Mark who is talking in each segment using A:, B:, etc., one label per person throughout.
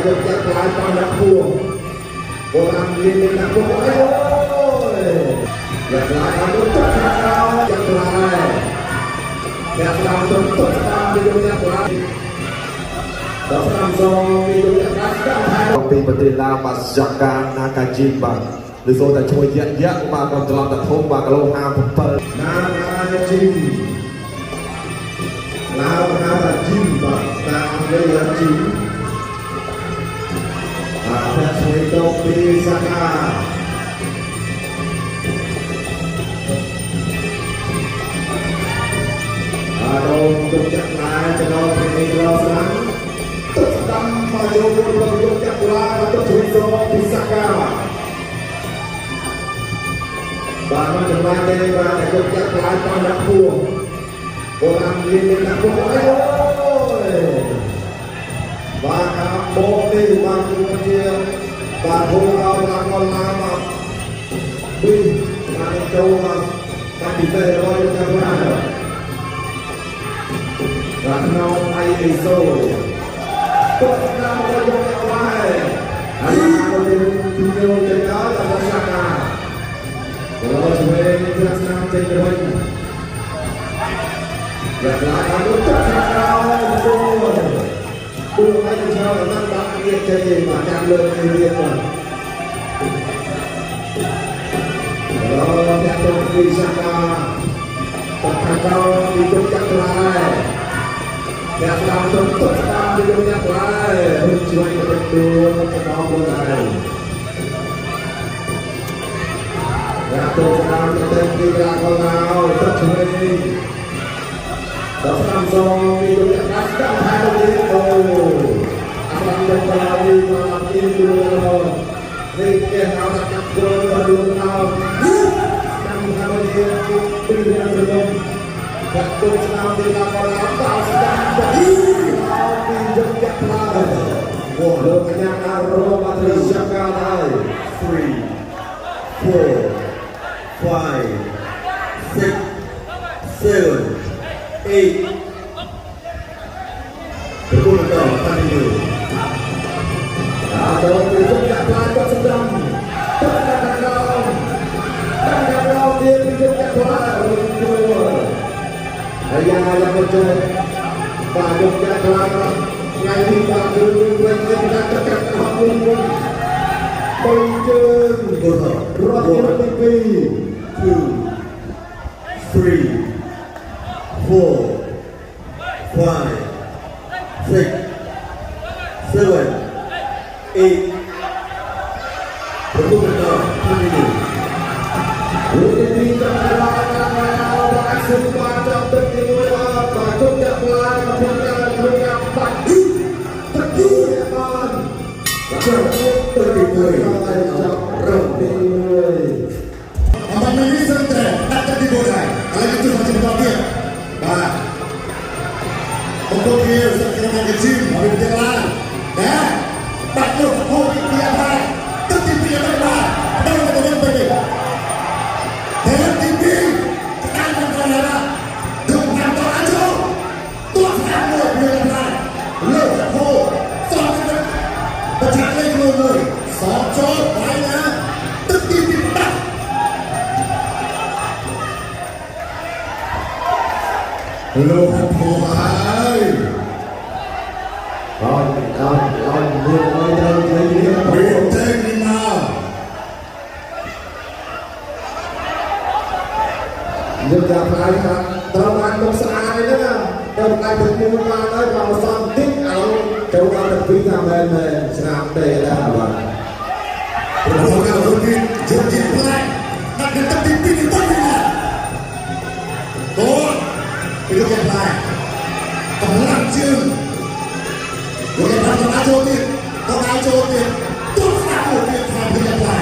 A: យកចាក់ឡាយបានដាក់ពួងបុរាណមានដាក់ពួងអីអូយយ៉ាក់ឡាយអត់ទុកខាងក្រោយយ៉ាក់ឡាយយ៉ាក់ឡាយទុកទុកតាមពីយកចាក់ឡាយដល់ស្ដាំសងពីយកចាក់ឡាយស្ដាំថៃពីប្រទេសឡាវបាទសាកាណាកាជីបាទឬសូតែជួយយៈយៈបាទក៏ត្រឡប់ទៅធំបាទគីឡូ57ណាកាជីឡាវហៅថាជីបាទតាមអង់គ្លេសហៅជីបាទតែជួយទៅពីសាកា អារងទុកចាក់ឡាយចំណងពីនេះឡស្រាំទុកស្ដាំមកយកមួយរបស់យកចាក់ឡាយទុកជួយសងពីសាកាបាទមកចម្លាយទេបាទតែយកចាក់ឡាយបានដាក់ពួងបុរាណមានដាក់ពួងអីអូយបាទការបោកនេះបាទគឺជាបាទហូរឲ្យឡាកឡាមកពីបានចូលមកតាមពិសេសរបស់យកចាក់ឡាយ បាទក្នុងអៃអេសូទុកស្ដាំរបស់យកអ្នកវ៉ៃហើយមកទីទីយកទៅដល់ដល់សាកាដល់ជួយត្រាស់ស្នាមចេញទៅវិញយ៉ាងឡាយអត់ទុកខាងក្រោយគូគូឲ្យទៅចូលដល់បាក់ទៀតចេញមកចាំលើកនេះទៀតបាទដល់តែទៅពីសាកាតខាងក្រោយពីទុកចាក់ឡាយ អ្នកស្ដាប់ទុកទុកស្ដាប់ពីយកអ្នកឡាយជួយទៅទួចំណងខ្លួនឯងអ្នកទុកស្ដាប់ទៅទីកន្លងមកទឹកឆ្វេងដល់ស្ដាប់សងពីយកអ្នកឡាយស្ដាប់ថែទៅទៀតអូអាស្ដាប់ទៅដល់នេះមកទីទួនេះគេហៅថាកាប់គ្រុនដល់លូនដល់តាមហៅជាពីរឿងរំ ដាក់ទុកស្នាមទីឡាកឡាដល់ស្ដាំទៅពីយកចាក់ឡាវលោកកញ្ញាអារម្មណ៍ត្រីសកាហើយ
B: Three, four, five, six, seven, eight. ប្រគល់បន្តតាំងទី
A: អាដល់ពីយកចាក់ឡាគាត់ស្ដាំទឹកដាក់ខាងក្រោមដាក់ខាងក្រោមទៀតពីយកចាក់ឡារុំជួលហើយយ៉ាងណាយ៉ាងទៅបាទយកចាក់ឡាថ្ងៃនេះបាទគឺវិញវិញដាក់ទឹកកាត់ហត់មួយមួយបីជើង
B: 1
A: រត់ទី2
B: 2, 3, 4, 5, 6, 7, 8. ប្រគល់បន្តតាំងទី
A: រួចទីចាំឡាយឡាយបាទសុំបាទចាប់ទឹកទី1បាទបាទជុំចាក់ឡាយមកក្នុងការក្នុងការបាច់ទឹកទីបាន
B: ចប់ទឹកទី1
A: ចាប់រំទី1
C: អមនេះសឹងតែដាក់ទឹកទី1ហើយឥឡូវយើងជួយមកបន្តទៀតបាទបងប្អូនគ្នាសឹងតែមកជីមមកពីឡានណាបាក់លោកហូបពីអាផាទឹកទី2ទៅបាទដល់ទៅទៅទៅតែទី2តាមតាមឡាទុំតាមតអាចោទោះស្អាតមួយពីឡានលោកហូសងទៅបច្ចាលេខមួយសងចូលបាយណាទឹកទី2បាក់ លោកភូហើយ
A: អត់អត់អត់មានអីត្រូវនិយាយនេះ
C: មានទេនេះមក
A: យើងចាំឡាយថាត្រូវបានមុខស្អាតហ្នឹងណាដល់ឡាយទៅមួយបានហើយបើសំតិចឥឡូវចូលដល់ទៅពីថាមែនមែនស្នាមទេដែរបាទ
C: ប្រហែលការទីជិតជិតផ្លែដាក់ទឹកទី2នេះទៅនេះកូនពីលោកផ្លែកម្លាំងជើងលោកផ្លែទៅអាចចូលទៀតទៅអាចចូលទៀតទូស្នាមមួយទៀតថាពីលោកផ្លែ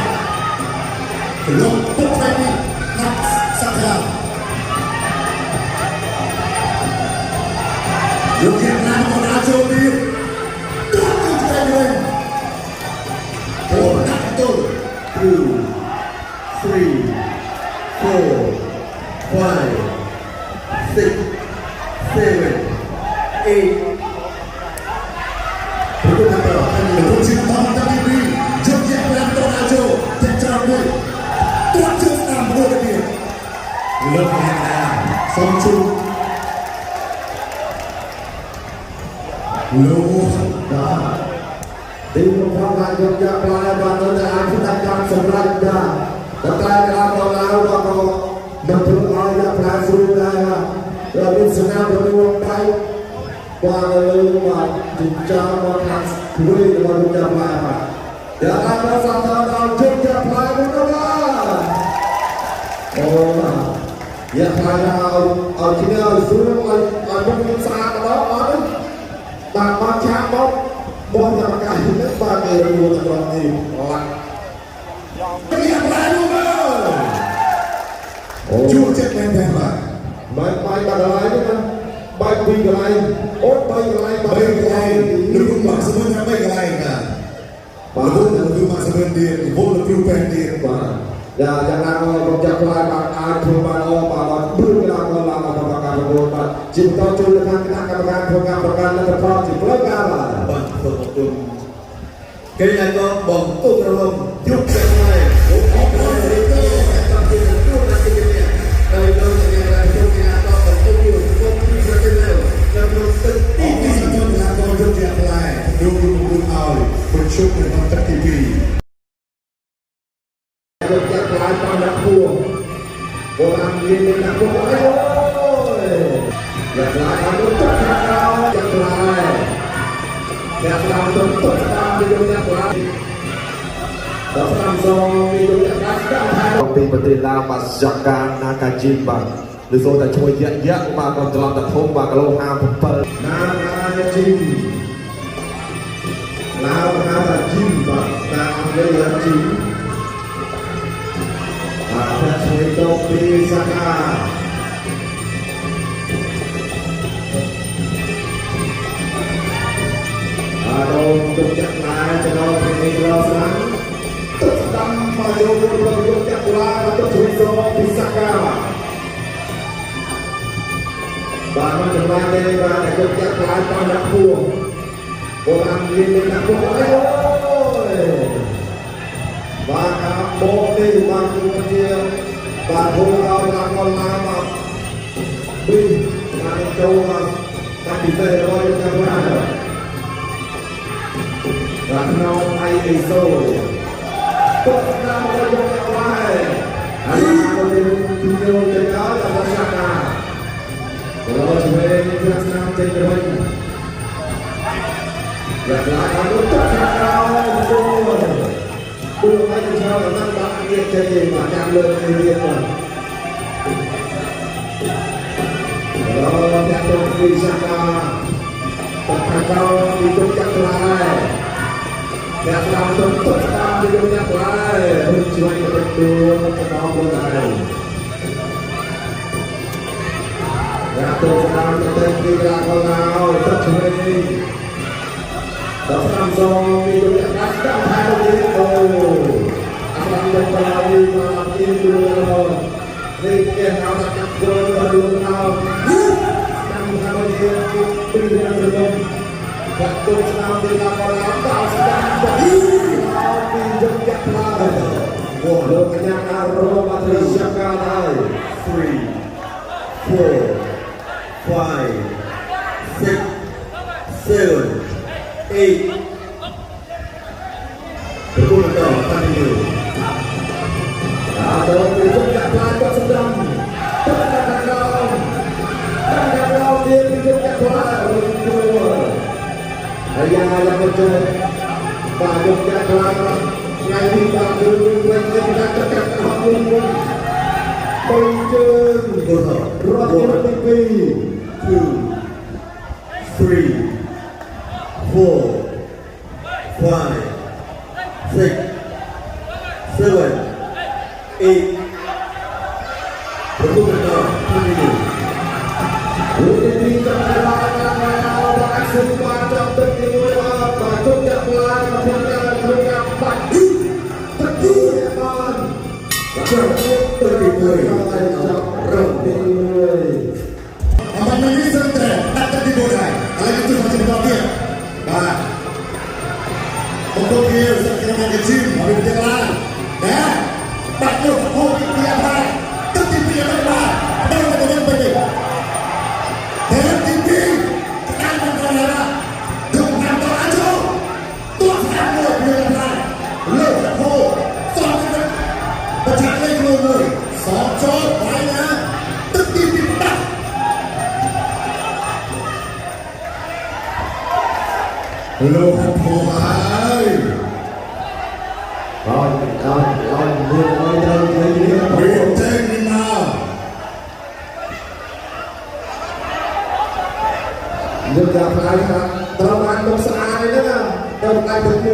C: លោកពុកផ្លែនេះណាក់សាក់ឡាលោកយ៉ាងណាក៏អាចចូលទៀតទូទៅទៅវិញអូដាក់ទៅ
B: 2, 3, 4,
C: លោក
A: បាទទីបំផុតបានយកយកផ្លែបាទនៅតែអាចផ្ដាច់ការសម្រេចដែរតែតែកលាករឡាវក៏មិនធ្វើឲ្យយកផ្លែស្រួលដែរបាទហើយមានស្នាមរងដៃបាទលើបាទចិញ្ចើមមកខាងព្រួយរបស់យកយកផ្លែបាទយ៉ាងណាក៏សាទរដល់ជុំយកផ្លែមួយនោះបាទអូបាទយកផ្លែឲ្យឲ្យគ្នាឲ្យស្រួលឲ្យឲ្យមុខមានស្អាតដល់អត់ទេបាទមកឆាកមកបងកម្មការនេះបាទគេរួចត្រង់នេះឡាក់
C: យកផ្លែនោះមក
A: អូ
C: ជួបចិត្តមែនទេបាទ
A: បាយបាយបាត់កន្លែងទេណាបាយពីរកន្លែងអូបីកន្លែង
C: បីកន្លែងលោកគ្រូមកសមុនថាបីកន្លែងបាទ
A: បាទ
C: លោកគ្រូមកសមុនទៀតលោកគ្រូពេនទៀត
A: បាទយ៉ាយ៉ាងណាក៏កុំចាប់ខ្លាចបាទអាចធ្វើបានល្អបាទបាទឌឺកន្លងកន្លងរបស់កម្មការប្រកួតបាទជាបន្តជួយលើខាងគណៈកម្មការធ្វើការប្រកាន់លទ្ធផលជាផ្លូវការបាទ
B: បាទសូមអរគុណកីឡាករបង្គោលក្រហមយុគទាំងឡាយអូអរគុណរីករាយតាមទីទទួលណាទីនេះដោយលោកអ្នករាជកីឡាករបង្គោលយុគពីប្រទេសឡាវនៅក្នុងទឹក
C: ទី
B: ទី
C: ពីសមុនឡាកយកជាផ្លែលោកគ្រូមកឲ្យប្រជុំនៅក្នុងទឹកទី2
A: យកចាប់ខ្លាចតាមដាក់ពួងបុរាណមានមានដាក់ពួងអីអូយយ៉ាខ្លាចឲ្យទឹកខាងក្រោមចាប់ខ្លាចយ៉ាខ្លាចទៅទឹកតាមពីយកចាប់ខ្លាចដល់ស្ដាំសងពីយកចាប់ខ្លាចស្ដាំថៃពីប្រទេសឡាវបាទសកាណាកាជីមបាទឬសូតែឈ្មោះយៈយៈបាទក៏ច្រឡំតែធំបាទគីឡូ57ណាកាជីមឡាវហៅថាជីមបាទតាមអង់គ្លេសហៅជីម បាទព្រះឆ្វេងតពីសាខាអារងទុកចាក់ឡាយចំណងពីនេះរស្រាំទឹកស្ដាំមកយកមួយប្រយកចាក់ឡាយទឹកឆ្វេងសពីសាខាបាទមកចម្លាញ់ទេបាទតែយកចាក់ឡាយតាមដាក់ពួងបុរាណមានមានដាក់ពួងអីអូយ បាទការបោកនេះបាទគឺជាបាទធូរឲ្យឡើងកន្លាមកពីបានចូលមកតាមពិសេសរបស់យើងតាមបាទបាទក្នុងអៃអេសូតបតាមរបស់យើងតាមហើយហើយមកទីទីយកទៅដល់ដល់សាកាដល់ឆ្វេងត្រាស់ស្នាមចេញទៅវិញយ៉ាងណាក៏ទៅខាងក្រោយគួរ គួរឲ្យឆោតាមដាក់ងារចេញបាទចាំលើកនេះទៀតបាទដល់តែទៅពីសាកាតខាងក្រោយពីទុកចាក់ខ្លាយអ្នកតាមទៅទុកតាមពីទុកចាក់ខ្លាយជួយទៅទួទៅដល់ខ្លួនឯងយ៉ាទៅតាមទៅទីកន្លងហើយទឹកឆ្វេង ដល់ស្ដាំសងពីទុកចាក់ខ្លាយស្ដាំថៃទៅទៀតអូអាស្ដាំទៅដល់នេះមកទីទួនេះគេហៅថាកាប់គ្រូដល់លួងអោតាមថាទៅទៀតពីរឿងរបស់បាក់ទុកស្នាមទីឡាកឡាដល់ស្ដាំទៅពីយកចាក់ខ្លាយលោកកញ្ញាអារម្មណ៍ត្រីសកាដែរ
B: 3 4 5 6 7 8ប្រគល់បន្តតាមទី
A: អាទៅពីយកចាក់ខ្លាយគាត់ស្ដាំទៅខាងក្រោមតាមខាងក្រោមទៀតពីយកចាក់ខ្លាយរួចខ្លួនហើយយ៉ាងណាយ៉ាងទៅបាទយកចាក់ខ្លាយថ្ងៃនេះបាទគឺវិញវិញដាក់កាត់អស់វិញវិញបីជើង
B: គោល
A: រត់ទី2
B: 2 3 4 5 6 7 8ប្រគល់បន្តតាមទី
A: រួចទីចាំបានបានបានសុំបានចាំទឹកទីមួយបាទបាទជុំចាក់ខ្លាយមកធ្វើការធ្វើការបាច់ទឹកទីបាន
B: ចាប់ទៅទី1
A: ចាប់រត់ទី1
C: អមនេះសឹងតែដាក់ទឹកទី4ហើយឥឡូវយើងជួយបន្តទៀតបាទបង្គោលគេសឹងតែមកជីមហើយប្រទេសឡាវណាបាក់លោកហូបពីផ្លែទឹកទី2បានបាទដល់ទៅវិញវិញតែទី2តាមមកដល់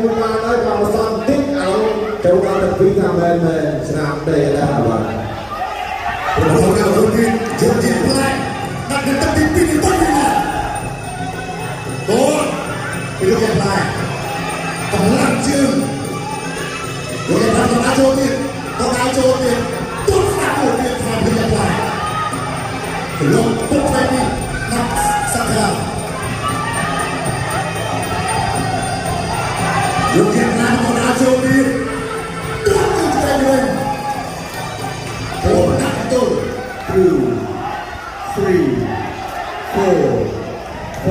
A: មួយបានហើយបាទមកសំតិចឥឡូវចូលដល់ទឹកពីរថាមែនមែនស្នាមទេដែរបាទ
C: ប្រកបចូលទៀតយកជាផ្លែដាក់នៅទឹកទី2នេះទៅវិញតោះពីយកជាផ្លែកម្លាំងជើងយកជាផ្លែដល់ចូលទៀតដល់ចូលទៀតទូស្នាមចូលទៀតស្នាមយកជាផ្លែលោកពុកផ្លែនេះណាក់សក្តាយកជាផ្លែដល់ចូលទៀតទូទៅឆ្វេងវិញអូដាក់ទៅ
B: 2 3 4 5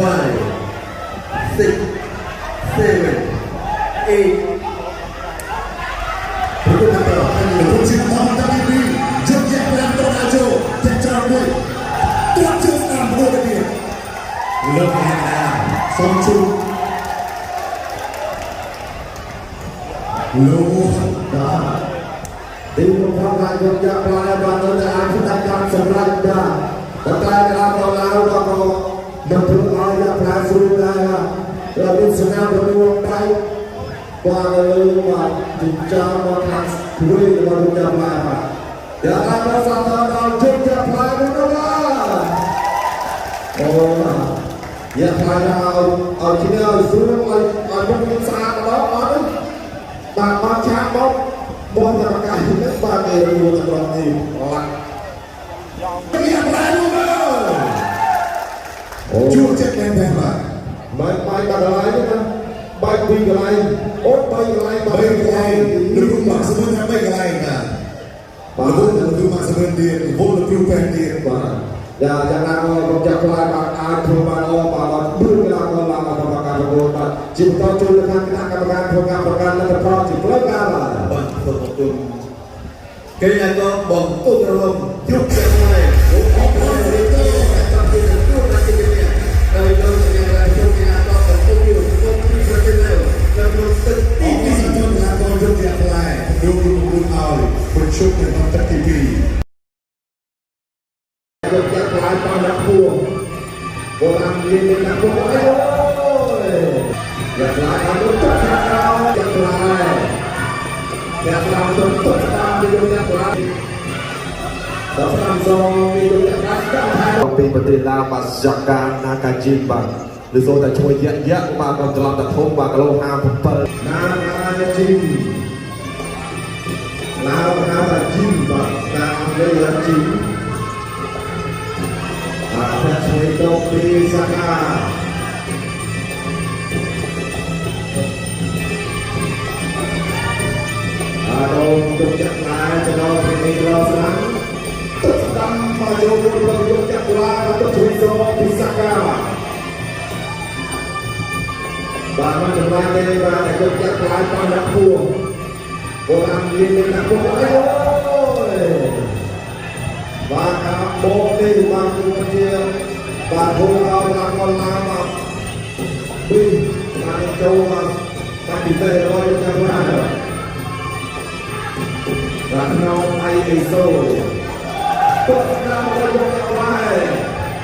B: 6 7 8ប្រកួតបន្ត
C: លោកជាធម្មតាទី2យកជាប្រាំតដល់ចូលតែច្រើនមួយទាត់ជើងស្ដាំមួយទៀតលោកអ្នកណាសូមជូនលោក
A: បាទទីបំផុតបានយកយកផ្លែបាទនៅតែអាចផ្ដាច់បានសម្រាប់បាទប៉ុន្តែកីឡាករឡាវក៏មិនធ្វើឲ្យយកផ្លែស្រួលដែរបាទហើយមានស្នាមរនួងដៃបាទនៅលើបាទចិញ្ចើមមកខាងព្រួយរបស់លោកយកផ្លែបាទយ៉ាងណាក៏សាទរដល់ជុំយកផ្លែនោះបាទអូបាទយកផ្លែឲ្យឲ្យគ្នាឲ្យស្រួលឲ្យឲ្យមុខមានស្អាតម្ដងអត់ទេបាទមកឆាកមកបងតកាយនេះបាទគេរួចត្រង់នេះឡាក់
C: នេះផ្លែនោះមើល
A: អូ
C: ជួបចិត្តមែនទេបាទ
A: មិនបាយបាត់កន្លែងទេណាបាយពីរកន្លែងអូបីកន្លែង
C: បីកន្លែងលោកគ្រូមកសមុនថាបីកន្លែងបាទ
A: បាទ
C: លោកគ្រូមកសមុនទៀតលោកគ្រូពេនទៀត
A: បាទយ៉ាយ៉ាងណាក៏កុំចាប់ខ្លាចបាទអាចធ្វើបានល្អបាទបាទបឿនកីឡាករឡើងមកប្រកាសប្រកួតបាទជាបន្តជួយទៅខាងគណៈកម្មការធ្វើការប្រកាន់លទ្ធផលជាផ្លូវការបាទ
B: បាទសូមអរគុណកីឡាករបង្គោលក្រហមយុគទាំងហើយអូអរគុណរីករាយតាមទីទទួលរាជធានីដោយលោកអ្នករាជកីឡាករបង្គោលយុគពីប្រទេសឡាវនៅក្នុងទឹក
C: អ
B: ទី
C: រគុណសម្រាប់កីឡាករយកជាផ្លែលោកគ្រូប្រកួតឲ្យប្រជុំនៅក្នុងទឹកទី2
A: យកចាក់ខ្លាចបានដាក់ពួងបុរាណមានមានដាក់ពួងអីអូយយ៉ាខ្លាចអត់ទៅខាងក្រោយចាក់ខ្លាចយ៉ាខ្លាចទៅទៅតាមទីយកចាក់ខ្លាចដល់តាមសងពីយកចាក់ខ្លាចដល់ថៃពីប្រទេសឡាវបាទសកាណាកាជីបាទឬសូតែជួយយៈយៈបាទក៏ត្រឡប់ទៅធំបាទគីឡូ57ណាកាជីឡាវហៅថាជីបាទតាមអង់គ្លេសហៅជី បាទជួយទៅពីសាខាអារងទុកចាក់ឡាយទៅដល់ពីនេះដល់ស្រាំទឹកស្ដាំមកចូលរួមដល់យកចាក់ឡាយទៅជួយសពីសាខាបាទមកចម្លើយទេបាទតែយកចាក់ឡាយបានដាក់ពួងបុរាណមានមានដាក់ពួងអីអូយ បាទការបោកនេះបាទគឺជាបាទធូរដល់ឡើងកន្លាមកពីបានចូលមកតាមពិសេសរបស់យើងតាមបាទបាទក្នុងអៃអេសូគាត់ស្ដាប់របស់យើងតាមហើយ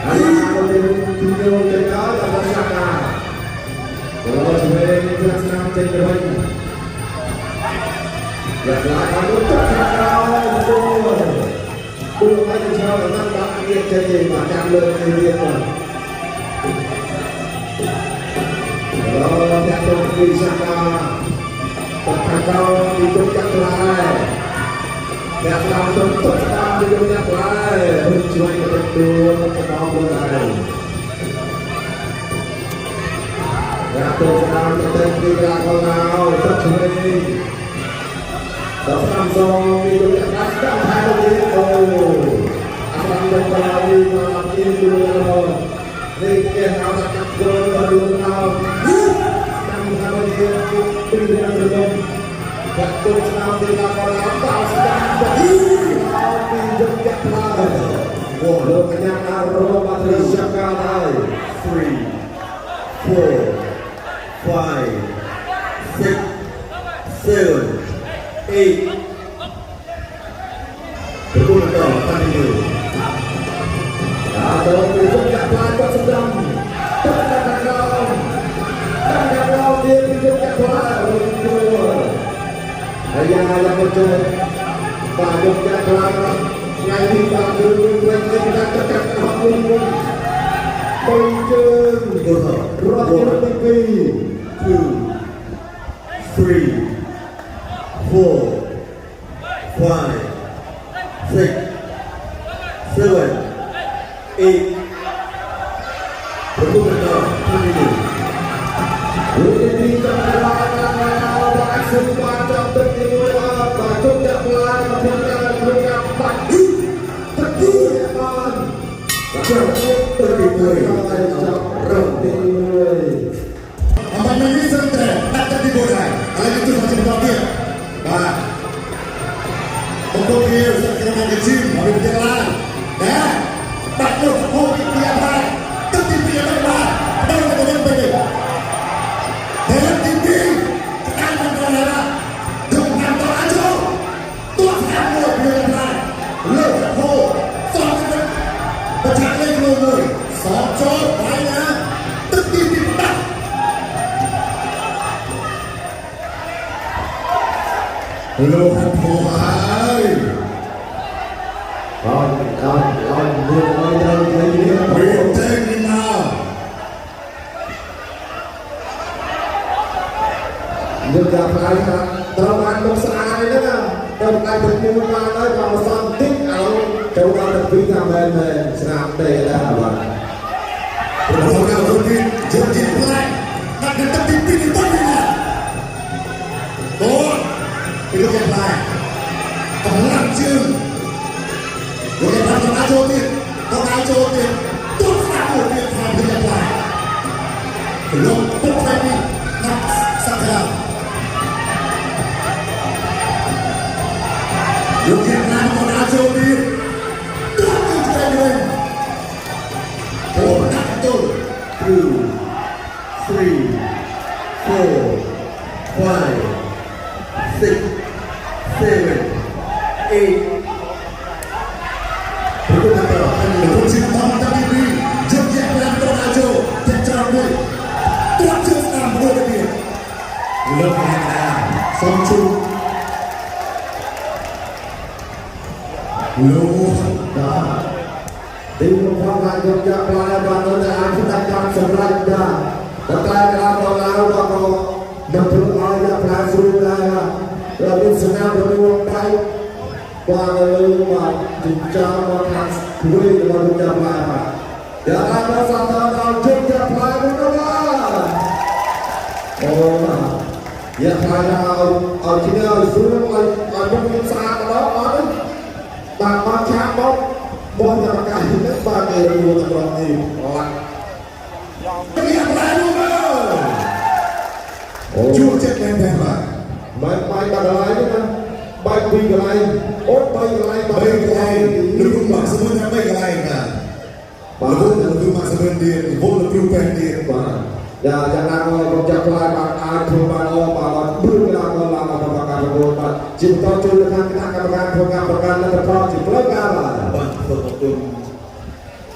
A: ហើយក៏ទីទីយកទៅដល់ដល់សាកាដល់ជំនាញត្រាស់ស្នាមចេញទៅវិញយ៉ាងណាក៏ទៅខាងក្រោយគូគូឲ្យទៅឆ្លងដល់ដាក់ងារចេញបាទចាំលើកនេះទៀតបាទដល់អ្នកទៅពីសាកាទៅខាងក្រោយពីទុកចាក់ខ្លាយអ្នកតាមទៅទុកតាមទៅយកចាក់ខ្លាយជួយជួយទៅទួទៅដល់ខ្លួនឯងអ្នកទៅតាមទៅពីកន្លងមកទៅជួយដល់ស្ដាំសងពីលោកអ្នកដាច់ដល់ថៃទៅអូអាស្ដាំទៅដល់នេះមកទីទូដល់នេះគេហៅថាកាប់យល់ដល់រឿងអោតាមថាជាពីរឿងរបស់បាក់ទូស្ដាំទីដល់ដល់ដល់ស្ដាំដល់ពីយកចាក់ផ្លែវលោកកញ្ញាអារម្មណ៍បាត្រីសកាដែរ
B: 3 4 5 6 7 8ប្រកួតបន្តតាមទី
A: បាទទៅពីយកចាក់ផ្លែគាត់ស្ដាំទឹកដាក់ក្រោមដាក់ក្រោមទៀតពីយកចាក់ផ្លែ ផ្លែថ្ងៃនេះបាទគឺវិញវិញការកាត់កាត់អស់មួយមួយបីជើងរត់ទី2
B: 2 3 4 5 6 7 8ប្រគំបន្តទី1
A: វិធីចំណាយបានបានសុខបានចំទឹកទី1បាទជុំចាក់ផ្លែមកក្នុងការក្នុងការបាច់ទឹកទីបាន
B: ចុះទឹកទី1
A: ចប់រំទី1
C: អំបញ្ញនេះសឹងតែដាក់ទឹកទី1ដែរឥឡូវយើងទស្សនាបន្តទៀតបាទបង្គោលគេសឹងតែគេជីមហើយវាឡើងណាបាក់លោកហូបពីផ្លែទឹកទី2ដល់បាទដល់ទៅដល់ទៅតែទី2តាមតាមដល់ដល់តាមដល់អាចតោះតាមមួយពីផ្លែលើហូសងទៅបច្ចាលេខមួយសងចូលបាយណាទឹកទី2បាក់ លោកហត់ធហើយ
A: អត់អត់អត់មានអីត្រូវនិយាយនេះ
C: វាតែនេះមក
A: យើងចាផ្លែថាត្រូវបានមុខស្អាតហ្នឹងណាត្រូវបានប្រគួតបានហើយបើមិនសមតិចឥឡូវចូលដល់ទៅពីថាមែនមែនស្នាមទេដែរបាទ
C: ប្រហែលរត់ជន់ជាផ្លែដាក់ទឹកទី2នេះទៅនេះអូពីលោកផ្លែកម្លាំងជើងលោកផ្លែទៅចូលទៀតទៅចូលទៀតទុំស្នាមមួយទៀតថាពីលោកផ្លែលោកពុកផ្លែនេះណាក់សាក់ឡាលោកជាណាមកដល់ចូលទៀតទុំទៅឆ្វេងវិញអូដាក់ទៅ
B: 2 3 4 5 6 7 8ប្រគំបន្ត
C: លោកជាតាមតាពីជុំជាប្រាំតដល់ចូលចាក់ច្រើនមួយត្រាប់ជើងស្ដាំមួយទៅទៀតលោកអ្នកណាសូមជួបលោក
A: បាទទីបំផុតបានយកចាក់ផ្លែបាននៅតែអាចស្ដាប់បានសម្រេចដែរប៉ុន្តែក្រាបដល់ឡើងក៏មិនធ្វើឲ្យចាក់ផ្លែស្រួលដែរបាទមានស្នាមរងដៃបាទលើបាទចិញ្ចើមមកខាងវិញរបស់លោកចាក់ផ្លែបាទយ៉ាងណាក៏សាទរដល់ជុំចាក់ផ្លែមួយនោះបាទអូបាទយ៉ាផ្លែឲ្យឲ្យគ្នាឲ្យស្រួលឲ្យឲ្យមុខមានស្អាតម្ដងអត់ទេបាទមកឆាបមកបងតែប្រកាសនេះបាទគេរួចត្រង់នេះឡាក់
C: នេះផ្លែនោះមក
A: អូ
C: ជួបចិត្តមែនទេបាទ
A: មិនបាយបាត់កន្លែងទេណាបាយពីរកន្លែងអូបីកន្លែង
C: បីកន្លែងលោកមកសមុនថាបីកន្លែងបាទ
A: បាទ
C: លោកលោកមកសមុនទៀតវល់លោកគ្រូពេនទៀត
A: បាទយ៉ាយ៉ាងណាក៏កុំចាប់ផ្លែបាទអាចធ្វើបានល្អបាទអត់បឿនក្រាបឡើងដល់ប្រការប្រកួតបាទជាបន្តជួយទៅខាងគណៈកម្មការធ្វើការប្រកាន់លទ្ធផលជាផ្លូវការបាទ
B: បាទសូមអរគុណ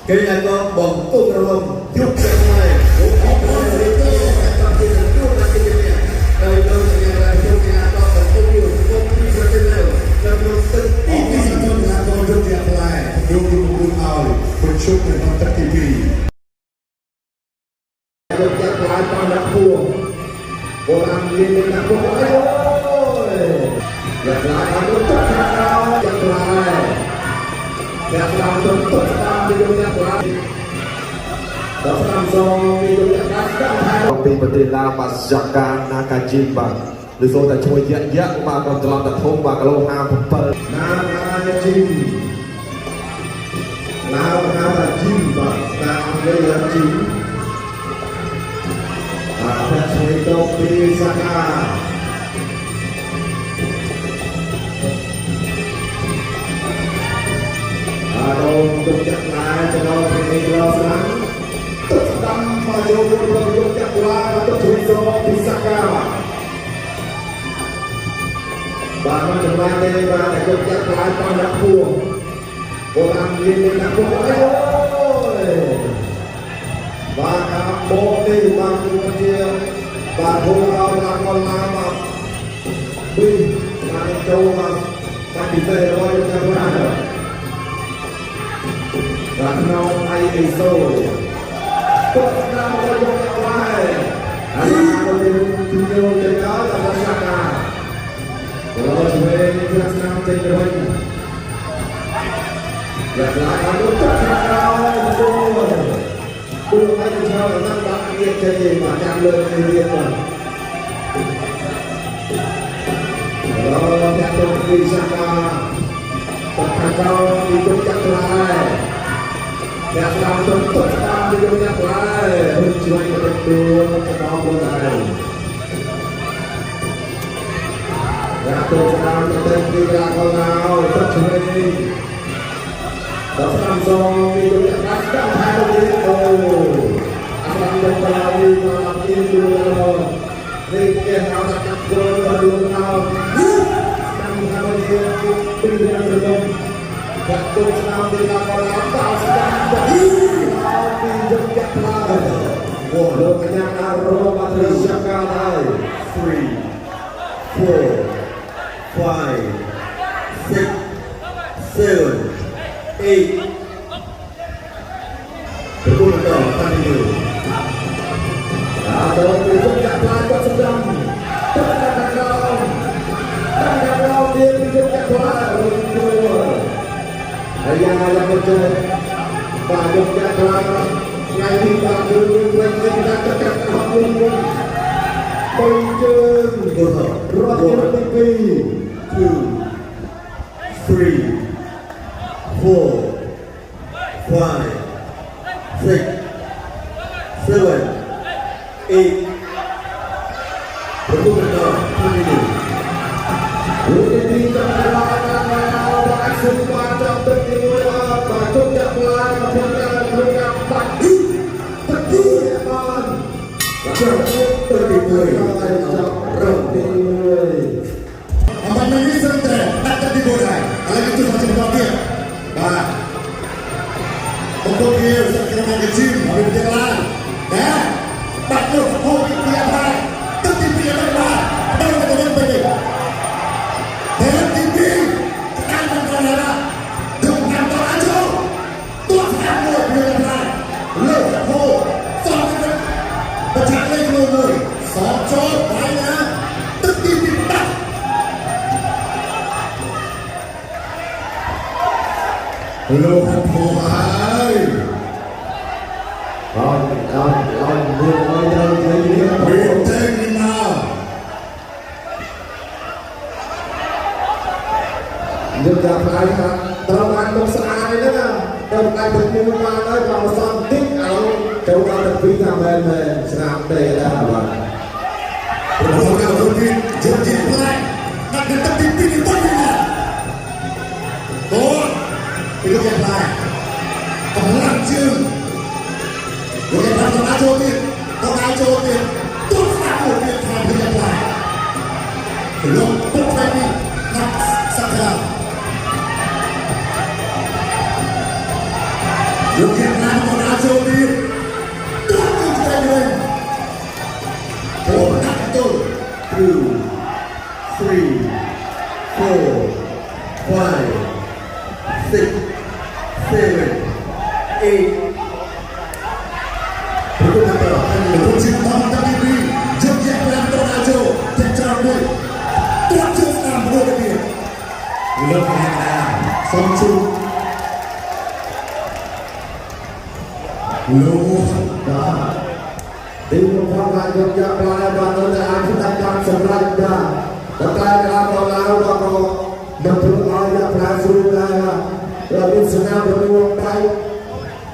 B: កីឡាករបង្គោលក្រហមយុគខ្មែរអូអរគុណរីករាយតាមទីទទួលបានជាជំនះដោយលោកសញ្ញារាជកីឡាករបង្គោលយុគពីប្រទេសឡាវនៅក្នុងទឹក
C: អ
B: ទី
C: រគុណសម្រាប់កីឡាករយុទ្ធផ្លែលោកគ្រូគូនឲ្យប្រជុំនៅក្នុងទឹកទី2
A: យកចាក់ផ្លែបានដាក់ពួងបុរាណមានដាក់ពួងអីអូយយ៉ាផ្លែបានទៅទឹកក្រោយចាក់ផ្លែយ៉ាផ្លែទៅទឹកតាមពីយកចាក់ផ្លែដល់តាមសងពីយកចាក់ផ្លែដាក់ផ្លែពីប្រទេសឡាវបាទយ៉ាកាណាកាជីបាទឬសូតែជួយយៈយៈបាទក៏ត្រឡប់ទៅធំបាទគីឡូ57ណាកាជីឡាវហៅថាជីបាទតាមអង់គ្លេសហៅជី បាទអ្នកឆ្វេងទៅពីសាខាអាដងទុកចាក់ឡាយទៅដល់ពីនេះដល់ស្រាំទឹកស្ដាំមកចូលមួយប្រយុទ្ធចាក់ឡាយទៅជួយសងពីសាខាបាទមកចម្លាញ់ទេបាទតែយកចាក់ឡាយបានដាក់ពួងបុរាណមានដាក់ពួងអីអូយ បាទការបោកនេះបាទគឺជាបាទហូរឲ្យឡើងមកឡើងមកពីបានចូលមកបាទពិសេសរបស់យើងថា បាទក្នុងអៃអេសូគាត់ស្ដាប់របស់យកអ្នកផ្លែហើយមកទីទីយកទៅដល់ដល់សាកាដល់ជួយប្រាស្នាចេញទៅវិញយ៉ាឡាអត់ទៅក្រោយគូគូឲ្យទៅចូលដល់បាក់ទៀតចេញមកចាំលើនេះទៀតបាទដល់អ្នកទៅទីសាកាតខាងក្រោយទីទុកចាក់ផ្លែអ្នកស្ដាប់ទៅទុកស្ដាប់ទីយកអ្នកផ្លែជួយទៅទួទៅដល់ខ្លួនឯងអ្នកទៅស្ដាប់ទៅទីក្រាកឡៅទឹកឆ្វេងដល់ស្ដាប់សងទីយកអ្នកផ្លែស្ដាប់ថែទៅទៀតអូអាស្ដាប់ទៅដល់ទីមកទីទួនេះគេហៅថាកាប់គ្រុនដល់លងអោតាមខាងនេះពីរឿងរំបាក់ទុកស្នាមទីឡាកឡៅដល់ស្ដាប់ទៅពីយកអ្នកផ្លែលោកកញ្ញាអារ៉ូបាត្រីសាកាហើយ
B: Three, four, five, six, seven, eight. ប្រគល់បន្តតាំងពី
A: អាទៅពីយកអ្នកផ្លែគាត់សម្ដាំទឹកដាក់ខាងក្រោមដាក់ខាងក្រោមទៀតពីយកអ្នកផ្លែរត់ជួហើយយ៉ាងណាយ៉ាងមកចេះបាទយកអ្នកផ្លែថ្ងៃនេះបាទគឺវិញវិញដាក់ទឹកកាត់ហត់មួយមួយបីជើង
B: គល់
A: រត់ទី2
B: two, three, four, five, six, seven, eight. ប្រគល់បន្តតាំងពី
A: លោកទីចាំដល់ដល់ដល់បាទសុំបាទចាំទឹកទី1បាទជុំចាក់ផ្លែមកផងការក្នុងការបាច់ទឹកទីបាន
B: ចប់ទៅទី1
A: ចាប់រត់ទី1
C: អំបញ្ញនេះសឹងតែដាក់ទឹកទី4ហើយឥឡូវគេទស្សនាបន្តទៀតបាទបង្គោលគេសឹងតែមកជីមហើយវាឡើងណាបាត់នោះហូបពីផ្លែទឹកទី2ដល់បាទដល់ទៅវិញវិញតែទី2កាន់មិនដល់ណាជុំកាន់ដល់អាចោទោះស្អាតមួយពីផ្លែលើហូសងទៅបច្ចាលេខមួយសងចូលបាយណាទឹកទី2បាត់ លោកហត់ហើយ
A: អត់អត់អត់មួយឲ្យត្រូវទៅនេះ
C: វាចេញមក
A: យកចាផ្លែថាត្រូវបានមុខស្អាតហ្នឹងណាត្រូវបានទឹកមួយបានហើយបើសំតិចឲ្យចូលដល់ទឹកពីរថាមែនមែនស្នាមទេដែរបាទ
C: ប្រព័ន្ធការទីជិះជិះផ្លែដាក់ទឹកទី2នេះទៅណាអូពីលោកផ្លែកម្លាំងជើងលោកផ្លែទៅដល់ចូលទៀតទៅដល់ចូលទៀតទុកស្នាមមួយទៀតថាពីលោកផ្លែលោកពុកផ្លែនេះណាក់សក្តាលោកផ្លែទៅដល់ចូលទៀតទុកទៅឆ្វេងវិញអូដាក់ទៅ
B: two, three, four, five, six, seven, eight. ប្រគល់បន្តតាំងពី
C: លោកជីតាមតាទី2ជុំជាប្រាំត្រង់ចូលចាក់ច្រើនមួយត្រាប់ជើងស្ដាំមួយទៀតលោកអ្នកណាសូមជូនលោក
A: បាទទីបំផុតបានយកយកផ្លែបាទនៅតែអាចផ្ដាច់បានសម្រាប់បាទតែតែកន្លងដល់ក៏មិនធ្វើឲ្យយកផ្លែស្រួលដែរបាទហើយមានស្នាមរងដៃ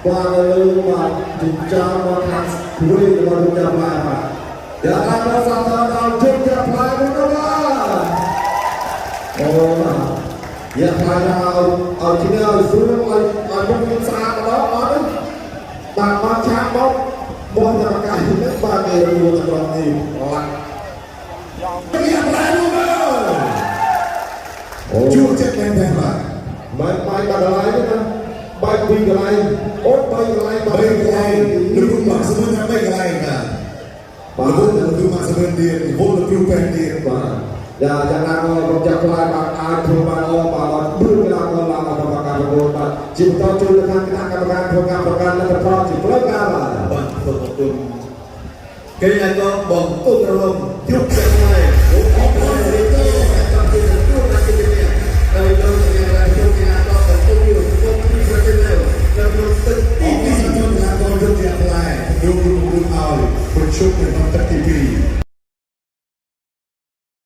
A: បាទលើបាទចិញ្ចើមមកខាងព្រួយរបស់លោកយកផ្លែបាទយកអាចមកសាទរដល់ជុំយកផ្លែមួយនោះបាទអូបាទយកផ្លែដល់ឲ្យគ្នាឲ្យស្រួលឲ្យឲ្យមុខមានស្អាតម្ដងអត់ទេបាទមកឆាកមកមកតែកាយនេះបាទគេរួចត្រង់នេះឡាក់
C: នេះផ្លែនោះមក
A: អូ
C: ជួបចិត្តមែនទេបាទ
A: មិនបាយបាត់កន្លែងទេណាបាយពីរកន្លែងអូបីកន្លែង
C: បីកន្លែងលោកគ្រូមកសមុនថាបីកន្លែងបាទ
A: បាទ
C: លោកគ្រូមកសមុនទៀតវល់លោកគ្រូពេនទៀត
A: បាទយ៉ាយ៉ាងណាក៏កុំចាក់ផ្លែបាទអាចធ្វើបានល្អបាទអត់បឿនកន្លងឡើងដល់ការប្រកួតបាទ ជាបន្តជួយទៅខាងគណៈកម្មការធ្វើការប្រកាសលទ្ធផលជាផ្លូវការបាទ។
B: បាទសូមអរគុណកីឡាករបង្គោលក្រហមយុគខ្មែរអូអរគុណរីករាយចាំជាទទួលបានជាជំនះដោយលោកអ្នករាជកីឡាករបង្គោលយុគពីប្រទេសឡាវនៅក្នុងទឹក
C: អ
B: ទី
C: រគុណសម្រាប់កីឡាករយុទ្ធជាផ្លែលោកគូគូឲ្យប្រជុំនៅក្នុងទឹកទី2។